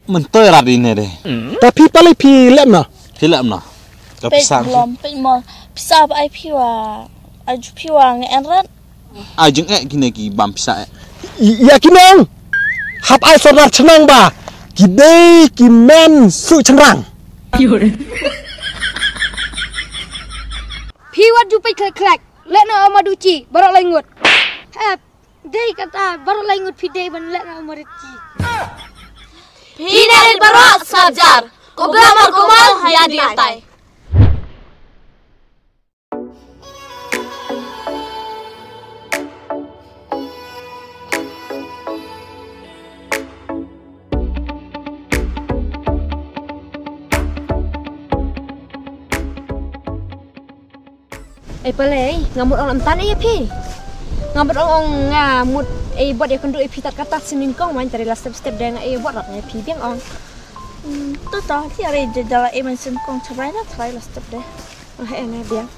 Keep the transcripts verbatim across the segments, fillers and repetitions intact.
Mynta rat ine de. Ta phi pale phi lem na. Phi lem na. Ka pisa. Peit blom, peit mol. Pisa ba ai phi wa. Aju phi wa nge en rat. Ai jing eh kine ki bam pisa eh. Ya ki nong. Hap ai sordar chnang ba. Ki dei ki men su chnrang. Phi wat ju peit khlek khlek. Leh na oma duchi, baroh lai ngut. Hep. Dei kata, baroh lai ngut phi dei ban leh na u marit ki. Phi na rit baroh, Sabjar. Ko bla mar ko mal, haya di atai. Ei pale, nga mut ong lam tan ei phi. Nga mut ong ong nga mut ei bot ei kynduh ei phi tat kata sininkong wan tari la step step dei nga ei bot rap nga phi biang ong. Hmm, to to, ti are je jala ei man sininkong chabai na try la step dei. Ah, eh, na biang.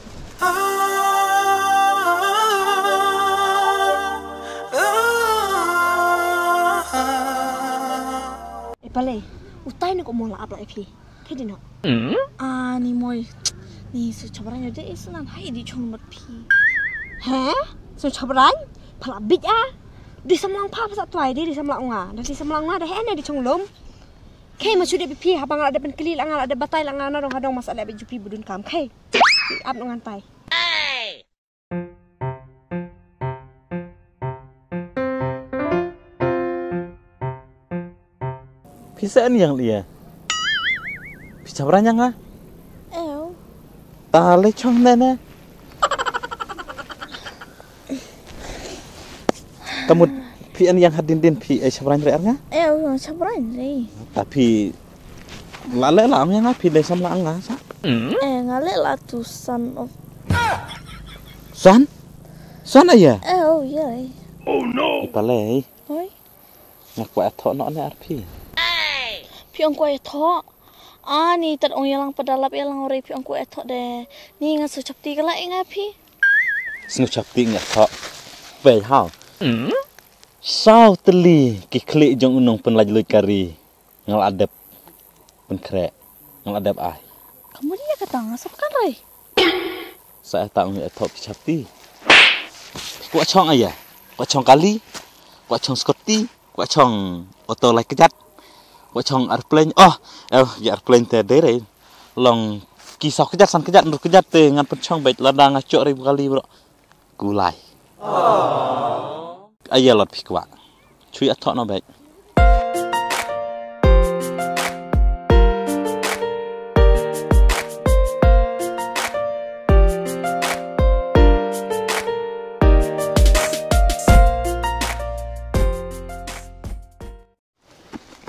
Ei pale, utai ni ko mola ap la ei phi. Phi di no. Ani moi. Ni su chabrang de is nan hai di chong mat phi. He? Su chabrang? Phala bit a. Di samlang pha pha sa tuai di di samlang nga. Da di samlang nga da he ne di chong lum. Khei ma chu de phi ha bang la de pen kli la nga la de batai la nga na dong ha dong masa le bi ju phi budun kam khei. Ap no ngan tai. Phi sa an yang lia. Phi chabra nyang ha? Ew. Ta le chong ne ne. Tamut phi an yang hadin din phi ai chabra re ar nga? Ew, yang chabra re. Ta phi la le la ang yang phi le sam la ang nga sa. Eh, nga le la tu san of. San? San aya? Ew, ya. Oh no. Ipale. Oi. Nga kwah thoh noh ne ar phi. Phi ong kwah thoh. Ani tat ong yalang padalap yalang ore phi ong kwah thoh de. Ni nga su chapti kala ing a phi. Snu chapti nga thoh. Pei hau. Saw teli ki khlieh jong u nongpynlait luid kari. Nga la dep pynkhreh. Nga la dep ai. Kamu dia kata nga sap kan rai. Sa ai ta ong ïa thok ki chapti. Kwah chong aya. Kwah chong kali. Kwah chong scooty. Kwah chong auto lai kjat. Kwah chong airplane. Oh, eh, ïa airplane te dei re. Long ki saw kjat san kjat nru kjat te ngan pynchong beit lada nga chok re kali bro. Kulai. Aya lot phi kwah. Chui a thok no bek.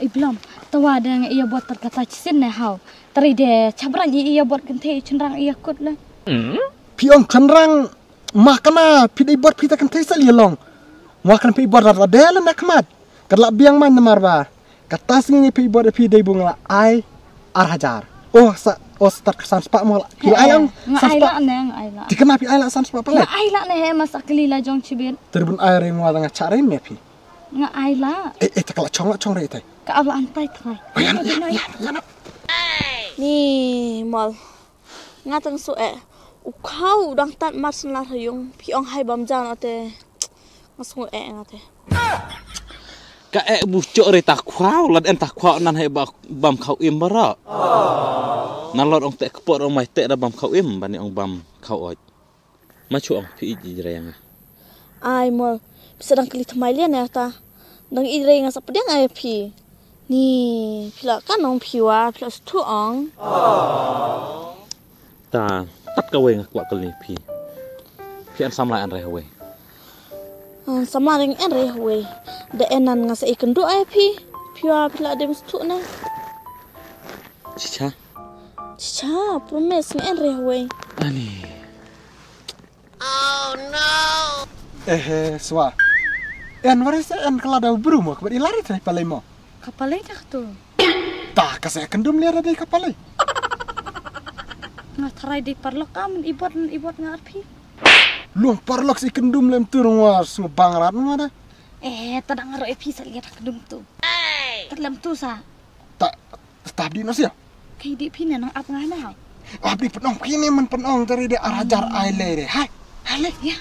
I blom, tawa dang iya bot tat kata chisin ne hau. Tari de chabran i iya bot kenthe i chunrang iya kut le. Phi ong chunrang ma kana phi dei bot phi ta kenthe sa lia long. Ma kana phi bot rat la de la na khmat. Kat la biang man namar ba. Kata sngi phi bot phi dei bung la ai ar hajar. Oh sa oh sa tat ka san spa mo la. Phi la ai lang. Nga ai la ne, nga ai la. Ti kana phi ai la san spa pale. Nga ai la ne he masa kli la jong chibit. Tari bun ai ring wa nga cha ring me phi. Nga ai la. Eh, eh, tak la chong la chong re tai. Ka ap la antai tai. Oh, yan, yan, yan, yan. Ni mol. Nga tang su eh. U khau dang tat mat sen la rayung. Phi ong hai bam jan ate. Nga su eh nga te. Ka eh bu chok re ta khau, lad en ta khau nan hai ba bam khau im bara. Nan lor ong te kpor ong mai te da bam khau im, bani ong bam khau oj. Ma chu ong phi ij ij re nga. Ai mol, pisa dang kli thamai lian ya ta. Dang ij re nga sa pdiang ai phi. Ni, phi la kan ong phi wa, phi la stu ong. Ta, tat ka wei nga kwah kli phi. Phi an samla an re wei. An samla ring an re wei. Da enan nga sa ikendu ai phi. Phi wa phi la dem stu na. Chicha. Chicha, promise nga an re wei. Ani. Oh no. Eh, eh, swa. En wari se en kala da bru mo kbat ilari trai palai mo. Kapalai dah tu. Ta ka se kendum liara dei kapalai. Nga tharai dei parlok am ibot ibot nga arphi. Luang parlok si kendum lem tu rungwa sung bangrat ma da. Eh, tadang ro epi sa liara kendum tu. Kat lem tu sa. Tap di na sia. Kai di phi ne nang ap nga na. Ap di pynong phi ne man pynong tari de ar hajar ai le de. Hai. Hai le. Ya.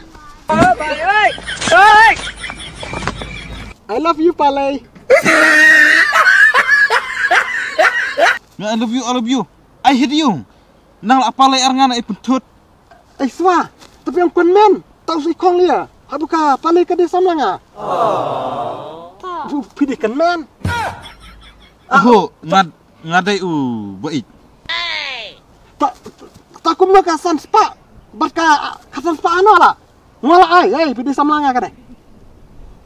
I love you, Palei. No, I love you, I love you. I hate you. Nang la Palei ar nga na i pyntut. Ai swa, tapi ang pynmen. Tau si kong lia. Habu ka Palei ka de samla nga. Bu phi de kan men. Aho, nga nga dei u ba ik. Ta ta kum ka san spa. Bat ka ka san spa ano la. Ngala ai, ei, phi de samla nga ka de.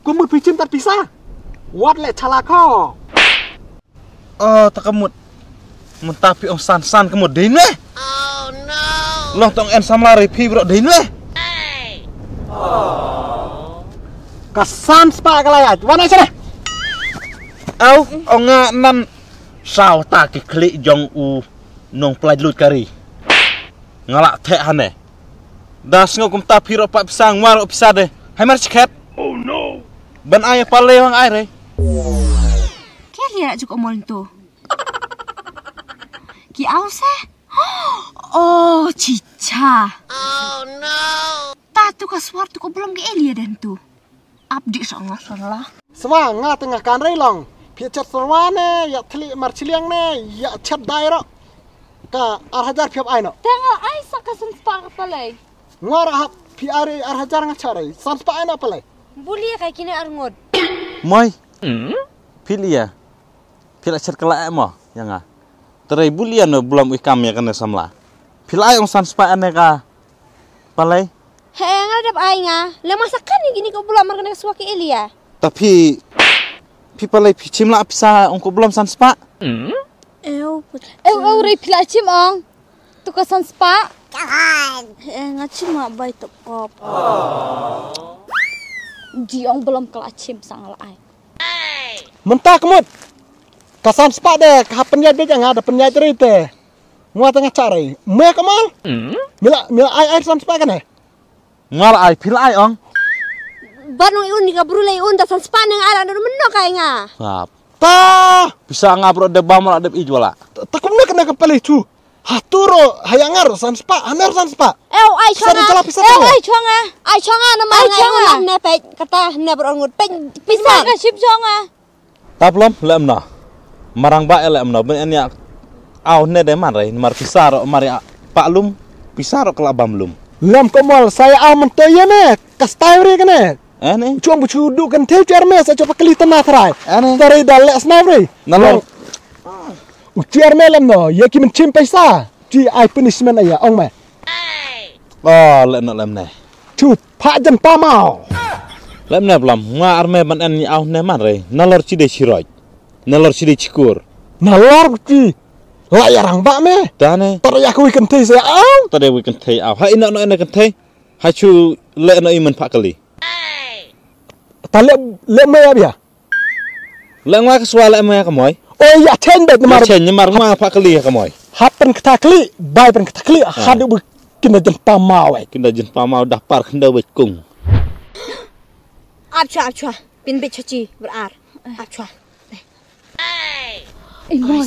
Kum mut phi chim tat pisa. Wat le chala ko. Oh, ta ka mut. Mynta phi ong san san ka mut dei ne? Long tong en samla re phi bro dei ne? Ka san spa ka la ya. Wan ai sene. Au, ong nga nan saw ta ki klik jong u nong plaid lut kari. Nga la theh hane. Da sngew kumta phi ro pa pisa ngwa ro pisa de. Hai mar chket. Oh no. Ban ai pa le wang ai re. Ke lia juk omol tu. Ki au se. Oh, chicha. Oh no. Ta tu ka swar tu ko belum ke elia den tu. Ap di sa nga san la. Swa nga tengah kan rei long. Phi chat sarwa ne, ya thli mar chiliang ne, ya chat dai ro. Ka ar hajar phi ap ai no. Tengah ai sa ka san spa ka Palei. Nga ra hap phi ai rei ar hajar nga chat rei. San spa ai no Palei. Buli ka kine ar ngut. Moi. Phi lia. Phi la chet kala mo ya nga. Trai buli ano bulam ui kam ya kane samla. Phi la ai ong san spa ane ka Palei. He nga dap ai nga. Le masa kan ni gini ko bulam mar kane ka swa ke elia. Ta phi phi Palei phi chim la pisa ong ko bulam san spa. Eu eu eu rei phi la chim ong. Tu ka san spa. He nga chim ma bai top kop. Di ong bulam kala chim sang la ai. Mynta ka mut. Ka san spah de ka hap pynïaid beit ïa nga da pynïaid ri te. Nga tang nga chah ri. Me ka mal. Mila mila ai ai san spah kane. Nga la ai phi la ai ong. Ban ong i un ni ka bru la i un da san spah ne nga ai la don mynno ka ai nga. Sap. Ta. Pisa nga bro de bam la de ij wala. Ta kumne kane ka pale chu. Ha tu ro ha ïa nga ro san spah, ha ne ro san spah. Ew ai chong nga. Ew ai chong nga. Ai chong nga na ma nga ïa nga ne peit kata ne bro ngut peit pisa ka chip chong nga. Tablom lem na. Marang ba lem na ben nya. Aw ne de man rei mar pisa ro mar ïa pa lum pisa ro kala bam lum. Lem ko mol sai aw men to ye ne. Ka stai re kane. Ane. Chuang bu chu du kan thei char me sa chapa kali tana thrai. Ane. Tare da le snipe re. Na lo. U char me lem no, ye ki men chim paisa. Chi ai punishment aya ong me. Oh, lem no lem ne. Chu pha jan pa mau. Lem ne blam nga ar me ban en ni au ne man re. Na lor chi de chi roj. Na lor chi de chi kur. Na lor chi. La ya rang ba me. Tane. Tare ya ko wi kan thei sa au. Tare wi kan thei au. Ha ina no ina kan thei. Ha chu le no i men pha kali. Ta le le me ya bia. Le ngwa ka swa le me ka moi. O ya chen bet mar. Chen mar ngwa pha kali ka moi. Hap pen kta kli, bai pen kta kli, ha du bu kinda jen pa mau ai. Kinda jen pa mau dah par kinda wet kung. Ap chwa ap chwa. Pin bet chachi ber ar. Ap chwa. Ei moi.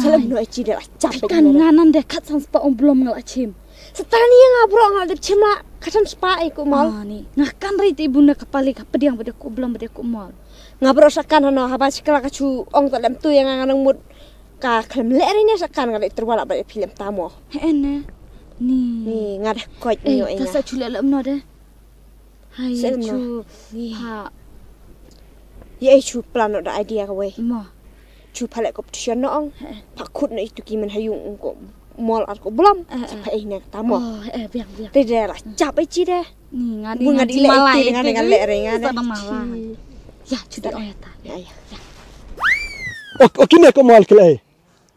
Salem no achi de la chap. Kan nga nan de khat san spah ong blom nga la chim. Satani nga bro nga de chim la khat san spah ai ku mol. Ani nga kan ri ti bun ka pali ka pediang bede ku blom bede ku mol. Nga bro sakan no haba sikla ka chu ong ta lem tu yang nga nang mut ka khlem le ri ne sakan nga de terwala ba film tamo. He ne. Ni. Ni nga de koi ni oi nga. Sa chu le lem no de. Hai chu. Ni. Ha. Ye ai chu plan no da idea ka wei. Mo. Chu pha le competition no ong. Pha khut no itu ki men hayung ong ko mol ar ko blom. Pha eh ne ta mo. Eh biang biang. Te de la chap ai chi de. Ni nga ni nga di le malai nga ni nga le re nga ne. Ya chu de ong ya ta. Ya ya. Ok ok ne ko mol kle.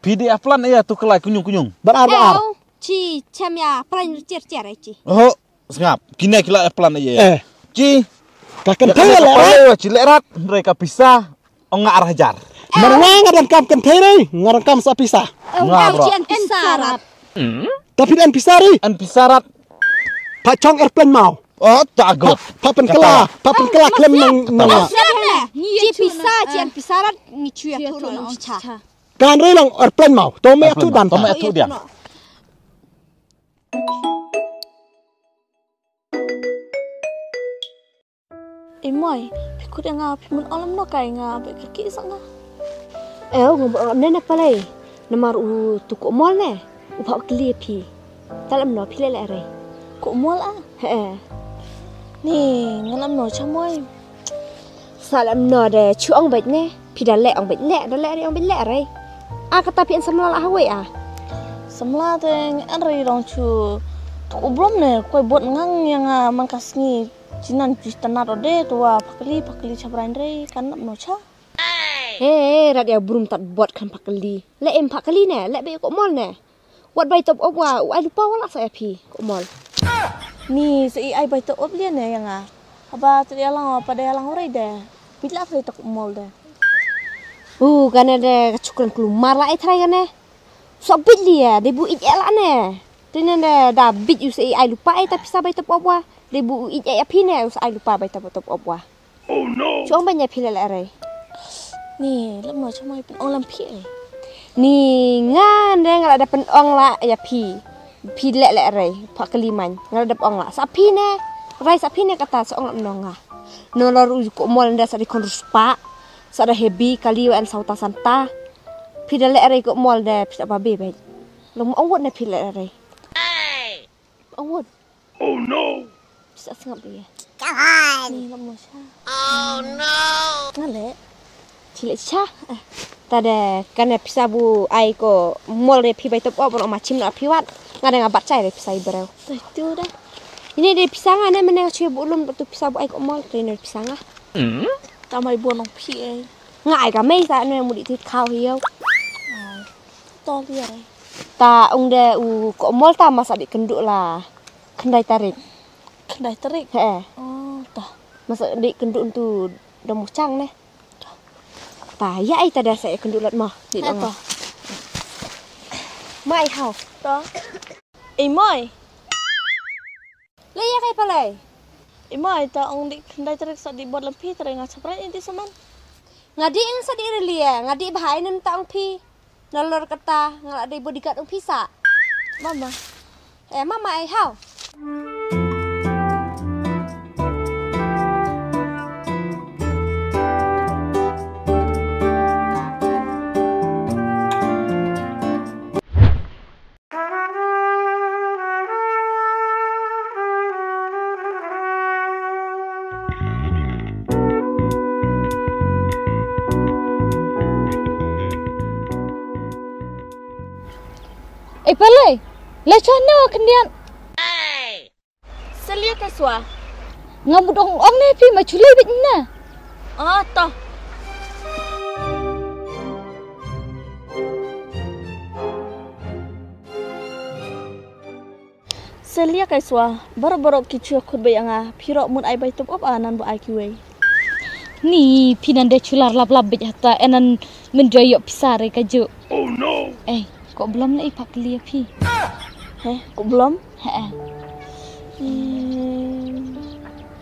Pidi a plan ya tu kle kunyung kunyung. Bar ar bar ar. Chi chem ya plan cher cher ai chi. Oh. Sngap, kine ki la plan ye. Eh. Ki ka kan thai la. Pale wa chi le rat, re ka pisa, ong nga ar hajar. Mar nga nga dan kam kan thai re, nga dan kam sa pisa. Nga bro. Chi an pisa rat. Tapi dan pisa re. An pisa rat. Pa chong airplane mau. Oh, ta go. Pa pen kela, pa pen kela klem nang nang. Chi pisa, chi an pisa rat, ngi chu ya tu nong cha. Kan re long airplane mau. To me atu dan. To me atu dia. Ei moi, phi kut ïa nga, phi mut ong lem noh kai nga, bad ka ki sa nga. Ew, nga ba ne na palai. Namar u tu ko mol ne. U phah kali phi. Ta lem noh phi leh leh re. Ko mol a? He. Ni, nga lem noh cha moi. Sa lem noh de chu ong bad ne. Phi da leh ong bad leh, da leh re ong bad leh re. A kata phi an samla la hawei a. Samla te ngan re dong chu. Tu ko blom ne, koi bot ngang ïa nga man ka sngi. Jinan ji tanat ode tu wa phakali phakali cha brain re kan nap no cha. He, rat ïa brum tat bot kan phakali. Le em phakali ne, le be ko mol ne. Wat bai top op wa u ai lupa wala sa ïa phi ko mol. Ni sa i ai bai top op lian ne ïa nga. Haba tu ïa lang wa pada ïa lang re de. Bit la phai top mol de. U kane de ka chukran klumar la ai trai kane. Sa bit lia de bu ij ela ne. Tene de da bit u sa i ai lupa ai ta pisa bai top op wa. De bu ij ai phi ne u sa ai lupa bai top top op wa. Oh no. Chuang ban ïa phi le le rei. Ni lem no chama pen ong lam phi ai. Ni nga ne nga la da pen ong la ïa phi. Phi le le rei. Pha kali man nga la da ong la sa phi ne. Rai sa phi ne kata sa ong lam no nga. No lor u ko mol nda sa di kon ruspa. Sa da hebi kali wa en sauta santa. Phi da le rei ko mol de phi sa ba be be. Long ong wot ne phi le rei. Ong wot. Oh no. Pisa sngap dia. Come on. Ni lom mosha. Oh no. Ngale. Chile cha. Tada kane pisa bu ai ko mol re phi bai top op no ma chim na phi wat. Ngada nga bat chai re pisa i bereu. Dah tu dah. Ini de pisa nga ne mene chu bu lum tu pisa bu ai ko mol tu ini pisa nga. Tamai bu nong phi ai. Nga ai ka mei sa ne mu di ti khau hiau. To liare. Ta ong de u ko mol ta masa di kendu la. Khyndai tarik. Khyndai tarik. He. Oh, ta. Masa di kendu tu domo chang ne. Ta ya ai ta da sa kendu lat ma. Di ma. Mai hau. Ta. Ei moi. Le ya kai palai. Ei moi ta ong di khyndai tarik sa di bot lam phi tarik nga chapra ini di saman. Nga di ing sa di relia, nga di bahai nem ta ong phi. Nalor kata nga la dei bodyguard ong pisa. Mama. Eh mama ai hau. Ei palai, le chon no khyndiat. Salia ka swa. Nga mut ong ong ne phi ma chulai bit na. Ah, ta. Selia kai swa, barok barok ki chua khut bai anga, phirok mun ai bai top op a nan ba ai kiwei. Ni phi nan de chular lap lap bit hata enan men joi yok pisa re ka ju. Oh no. Eh, ko blom ne ipak lia phi. He, ko blom? He.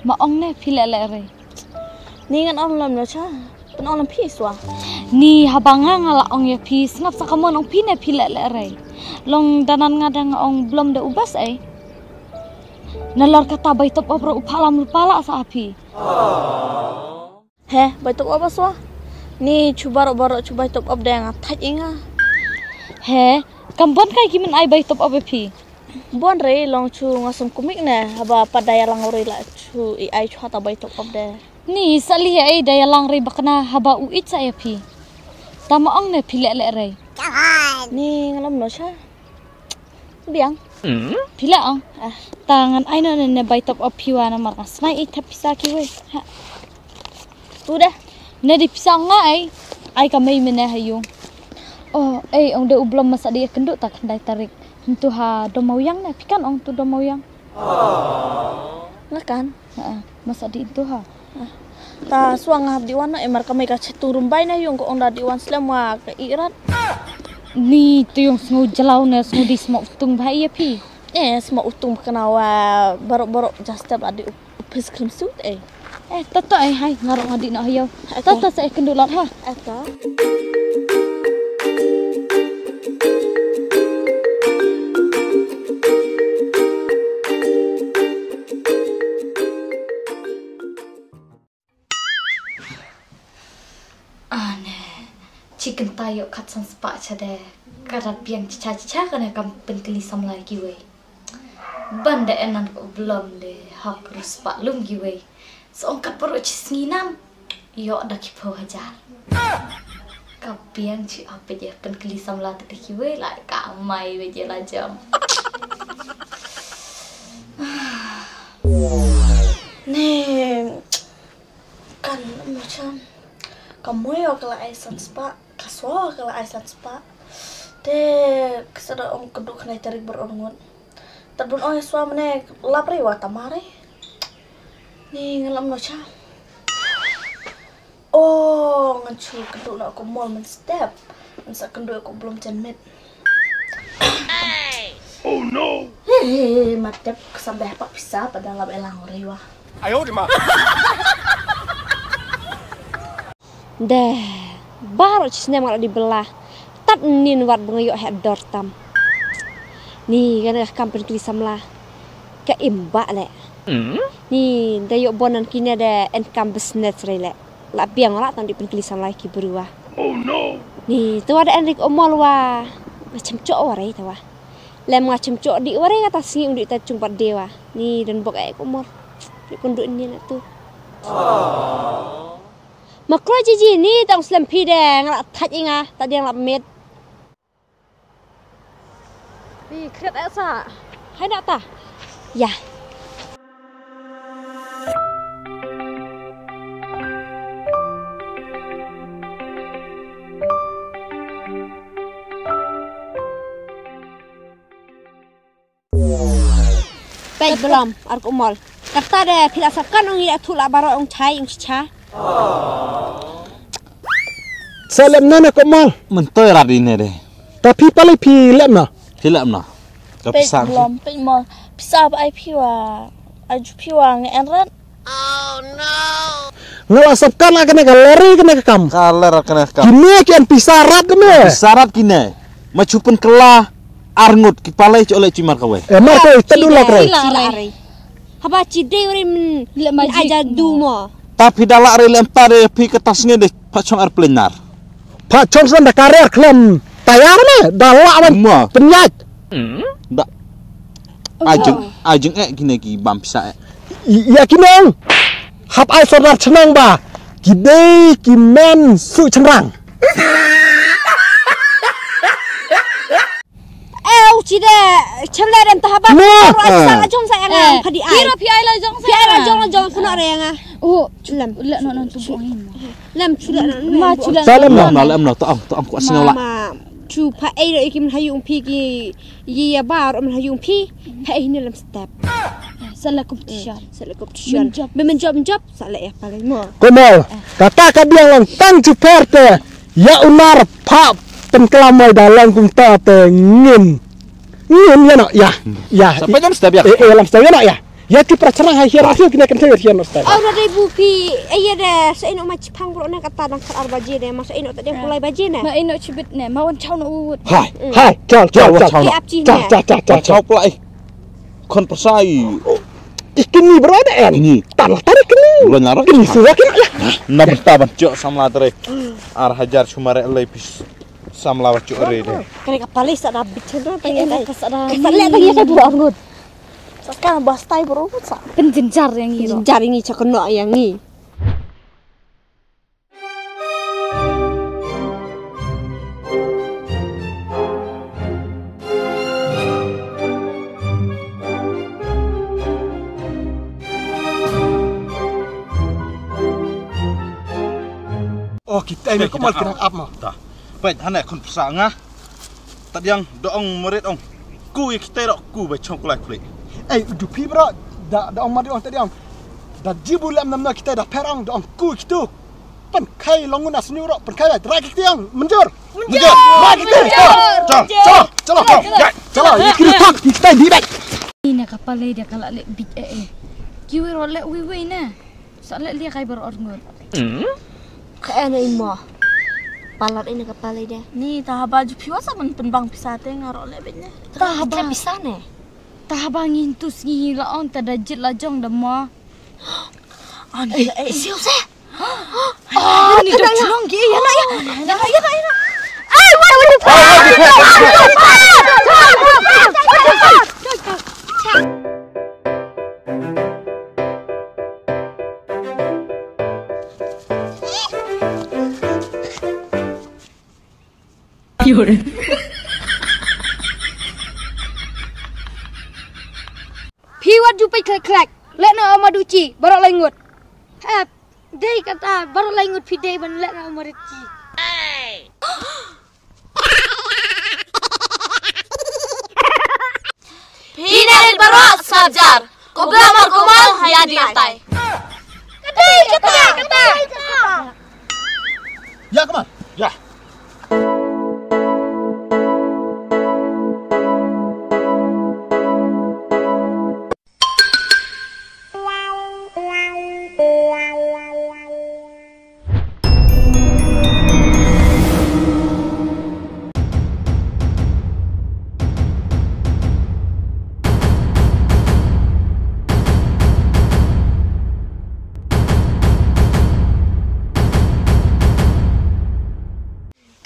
Ma ong ne phi le le re. Ni ngan ong lam no cha. Pynong lam phi swa. Ni haba nga nga la ong ya phi sngap sa kamon ong phi ne phi le le re. Long danan nga dang ong blom de ubas ai. Nalor kata bai top op ro u phalam lu pala sa phi. He, bai top op swa. Ni chu barok barok chu bai top op de nga thaj inga. He, kam bon kai ki men ai bai top op phi. Bon re long chu nga sum kumik ne haba pada ya lang re la chu i ai chu hata bai top op de. Ni sali ai da ya lang re bakna haba u it sa ya phi. Tama ong ne phi le le re. Ni ngalam no cha. Biang. Phi le ong. Ah. Ta ngan ai no ne bai top op phi wa na mar ka snai i thap pisa ki we. Ha. Tu de. Ne di pisa nga ai. Ai ka mei mene ha yung. Oh, ei ong de u blom masa di kendu ta khyndai tarik. Ntu ha domawiang ne pikan ong tu domawiang. Nga kan. Ha, masa di tu ha. Ta suang nga di wan na emar ka mai ka chetung rumbai na yung ko ong da di wan slem wa ka irat. Ni tu yung sngu jelaw ne sngu di sma utung ba iya phi. Eh, sma utung kana wa barok barok just step adi upis krim suit eh. Eh, tata ai hai ngarok ngadi na hayo. Tata sa kendulat ha. Ata. Mynta ïoh khatsan spah shade. Ka da biang chicha chicha kane kam pynkylli samla kiwei. Ban da en nan ka u blom de hok ruh spah lum kiwei. Sa ong kat baroh chi sngi nam. Ïoh da ki phew hajar. Ka biang chi ap je pynkylli samla te kiwei la ka mai we je la jam. Ne kan mo cham. Ka moyo ka la ai san spah, ka swa ka la ai san spah. Te ka sa da ong ka duk khnai tarik bar ong ngut. Tad bun ong swa mane lap re wa tamare. Ni ngan lam no cha. Oh, ngan chu ka duk na ko mol man step. Ngan sa ka duk ko blom chen met. Oh no. He, he, he, ma tep ka sambeh pa pisa pa dalam elang re wa. Ayo di ma. Deh, baroh chi snem nga la dih bylla. Tad nin wat ba nga ïoh heh dor tam. Ni kane ka kam pynkylli samla. Ka im bah leh. Ni da ïoh bon nan kine de en kam business re leh. La biang la tang dih pynkylli samla ki briew wa. Ni te wa da en rik omol wa. Nga chemchoh wa re te wa. Lem nga chemchoh dih wa re kata sngi ung dih ta chung pat de wa. Ni don bok eh omol. Dih kun duh ni na tu. Ma kro jiji ni tang slem phi de nga la thach i nga ta diang la met. Phi khret eh sa. Hai na ta. Ya. Peit belum, ar kumol. Kata de phi la sap kan ong ïa thu la baroh ong chai ong chicha. Sa lem na na kumol. Mentoi rat ine de. Ta phi pale phi lem na. Phi lem na. Ka pisa belum, peit mol. Pisa ba ai phi wa. Aju phi wa nge en rat. Nga la sap kan kane ka lari kane ka kam. Ka ler kane ka kam. Kine ki en pisa rat kane. Pisa rat kine. Ma chu pynkylla ar ngut ki palai chu le chi mar kawei. Eh, mar kawei, tadu lak re. Haba chi dei wari min le ma aja du mo. Ta phi da lak re le empa de phi ka tas nge de pa chong ar plenar. Pa chong san da karer klem tayar ne da lak ban. Mo. Penyaj. Da. Ajeng, ajeng eh kine ki bam pisa eh. Ïa ki nong. Hap ai sordar chnong ba. Ki dei ki men su chnrang. Eh, u chi de, chem le den ta haba. Ru ai sa la jong sa yang phadi ai. Kira pi ai la jong sa. Pi ai la jong la jong kuno re yang. Oh, chulam. Le no no tu bong. Lam chulam. Ma chulam. Sa lam no. Lam no, lam no, to ang, to ang kuat sngau la. Ma, chu pa ai ro ikim hayung pi ki. Yi ya ba ro men hayung pi. Pa ai ni lam step. Sa la competition. Sa la competition. Men job, men job, men job. Sa la ya pa le mo. Kumol. Kata ka biang lang tang chu per te. Ïa u nar pha pynklam mai da long kumta te ngin. Ngin ïa no ïa. Ïa. Sa pa jam step ïa. Eh, eh, lam step ïa no ïa. Ïa ki pra chnong hai hiar shu kine kan hiar hiar no step. Au da dei bu phi, eh, ïa de sa ino ma chipang bro na kata dang kar ar baje de, ma sa ino ta de pulai baje ne. Ma ino chibit ne, ma wan chau no ut. Hai, hai, chal, chal, chal. Ki ap chi ne. Chal, chal, chal, chal. Chau pulai. Khon pyrsa i. Ikini bro da en. Kini. Tan la tan ikini. Ulan lara. Kini suwa kini ya. Na benta ban chok samla tere. Ar hajar chuma re lei pis samla ba chok re de. Kare ka palis ada bichara ta ya ka sada. Ka sada ta ya ka bro angut. Saka bastai bro sa. Penjenjar yang ini. Penjenjar ini cakno yang ini. Oh, kita ini kau mal kena apa? Dah. Baik, hana kun pesa nga. Tadiang doong murid ong. Ku ya kita dok ku ba chong kulai kulai. Eh, dupi bro. Da doong murid ong tadiang. Da jibu lam nam na kita da perang doong ku kitu. Pynkhai long ngun as nyuro, pynkhai la, dra ki tiang, mynjur. Mynjur. Dra ki tiang. Chalo, chalo, chalo. Chalo, ye kiri thak, ki tai di bai. Ina ka palai dia ka la leh bit eh eh. Ki wei ro leh wei wei na. Sa leh lia kai bar or ngut. Ka eh na imo. Palat ina ka palai dia. Ni ta haba ju piwa sa men pynbang pisa te nga ro leh bit ne. Ta haba pisa ne. Ta haba ngin tus ngi la ong ta da jit la jong da mo. Ani eh, eh, siu se. Ah, ni dok chnong ki, ya na, ya. Ya na, ya na, ya na. Phi wat ju peit khlek khlek. Leh noh ma Duchi, baroh lai ngut. Hep, dei kata, baroh lai ngut phi dei ban leh noh ma Duchi. Phi ne rit baroh sarjar. Ko bla mar ko mal, ïa di tai. Kata, kata, kata. Ïa, come on. Ïa.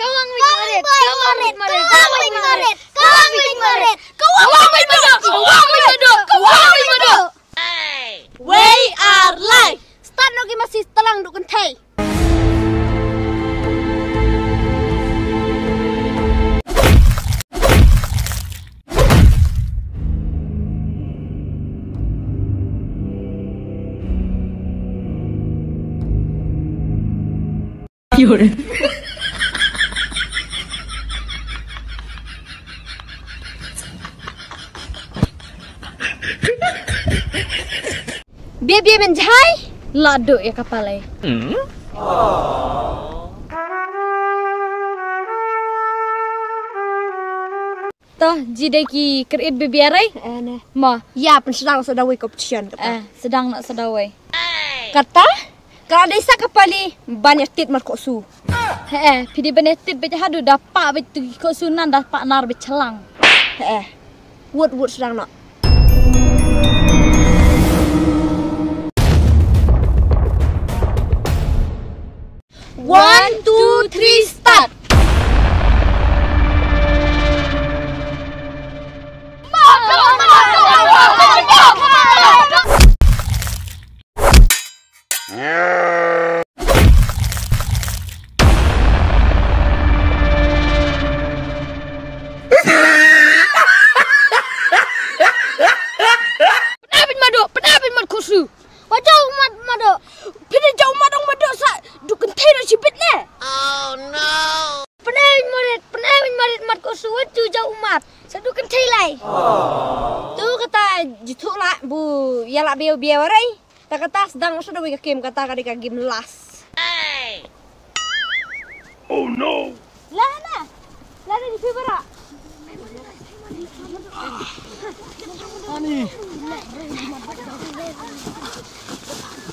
Kawang wit marit, kawang wit marit, kawang wit marit, kawang wit marit, kawang wit marit, kawang wit marit, kawang wit marit. Wei ar lai. Start noh ki masi, tlang duh kynthei. Biang biang mynjai, la duh ïa ka palei. To, ji dei ki krit biang biang rei. Eh, ne. Mo. Ïa, pynsdang sa dawai competition kata. Eh, sdang noh sa dawai. Kata, ka la dei sa ka palei ban ïa tit mar kosu. He, eh, phi dei ban ïa tit beit haduh da pah beit tu kosu nan da pah nar beit chlang. He, eh. Wut, wut sdang noh. One, two, three, start. Pyneh beit Mado, pyneh beit Mat Kosu. Wa jaw mat Mado. Pyneh jaw mat ong Mado sa. Du kynthei da shibit ne. Oh no. Pyneh beit Marit, pyneh beit Marit Mat Kosu wa ju jaw mat. Sa du kynthei lai. Tu kata jithu la bu ïa la biaw biaw rei. Ta kata sdang sa da wi ka kim kata ka dei ka game last. Oh no. La na. La na di phi bara. Ani.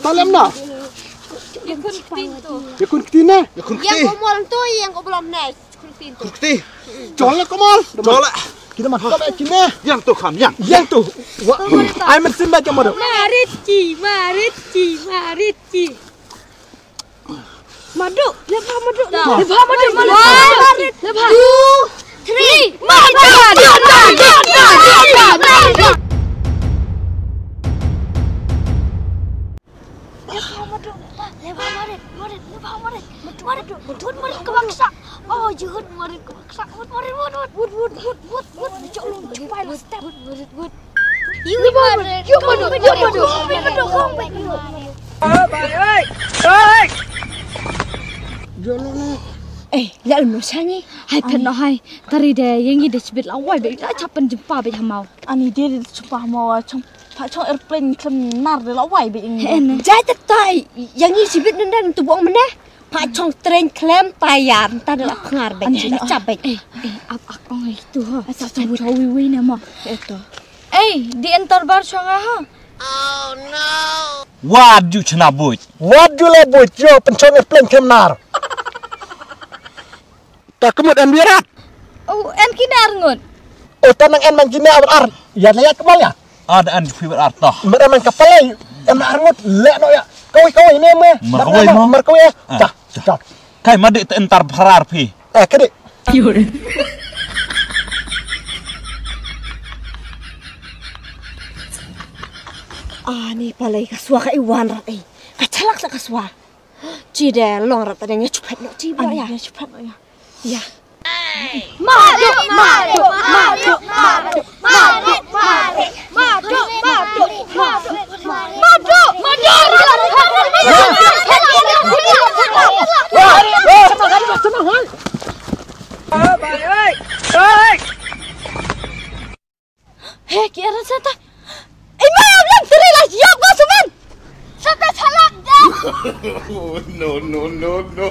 Talem na. Ïa khun kti to. Ïa khun kti na. Ïa khun kti. Ïa ko mol to ïa ko blom ne. Khun kti to. Khun kti. Jol ko mol. Jol. Kita mah. Kau baik kine. Yang tu kham yang. Yang tu. Wa. Ai men sim baik kamu tu. Marit ki, marit ki, marit ki. Madu, lebha madu. Lebha madu, madu. One, two, three. Madu, madu, madu, madu, madu. Lebha madu, lebha marit, marit, lebha marit. Marit, marit, marit ka baksa. Oh, jehut marit ka baksa. Marit, marit, marit, marit. Wut, wut, wut, wut, wut. Jok lu, cepai lu step. Wut, marit, marit. Yu madu, yu madu, yu madu, yu madu, kong bai yu. Eh, la no sangi. Hai phet no hai. Tari de yang ide chibit la wai be la chapan jempa be hamau. Ani de de chempa hamau chong pa chong airplane klem nar de la wai be yang. Jai tak tai yang i chibit nenda tu bong mena. Pa chong train klem tayar ta de la pngar be. Ani chap be. Eh, eh, ap ak ong ai tu ha. Sa tu wi wi ne mo. Eto. Ei, di entar bar shong ah. Oh no. Wat ju chna buit. Wat ju le buit jo penchong e pleng kemnar. Ta kemut en birat. Oh, en kinar ngut. Oh, ta nang en man kinar ar. Ya la ya kemal ya. Ada an ju fiwat ar ta. Mer man kapalai. En ar ngut le no ya. Kawai kawai ne me. Mer kawai mo. Mer kawai. Ta. Ta. Kai ma dik te entar pharar phi. Eh, kede. Ani palei ka swa ka i wan rat ei. Ka chalak sa ka swa. Chi de long rat ta de nya chupat no chi ba ya. Nya chupat no ya. Ya. Madu, madu, madu, madu, madu, madu, madu, madu, madu, madu, madu. He, ki aran sata. Ei, ma, ablam tiri la, yap ko suman. Sata chalak de. No, no, no, no.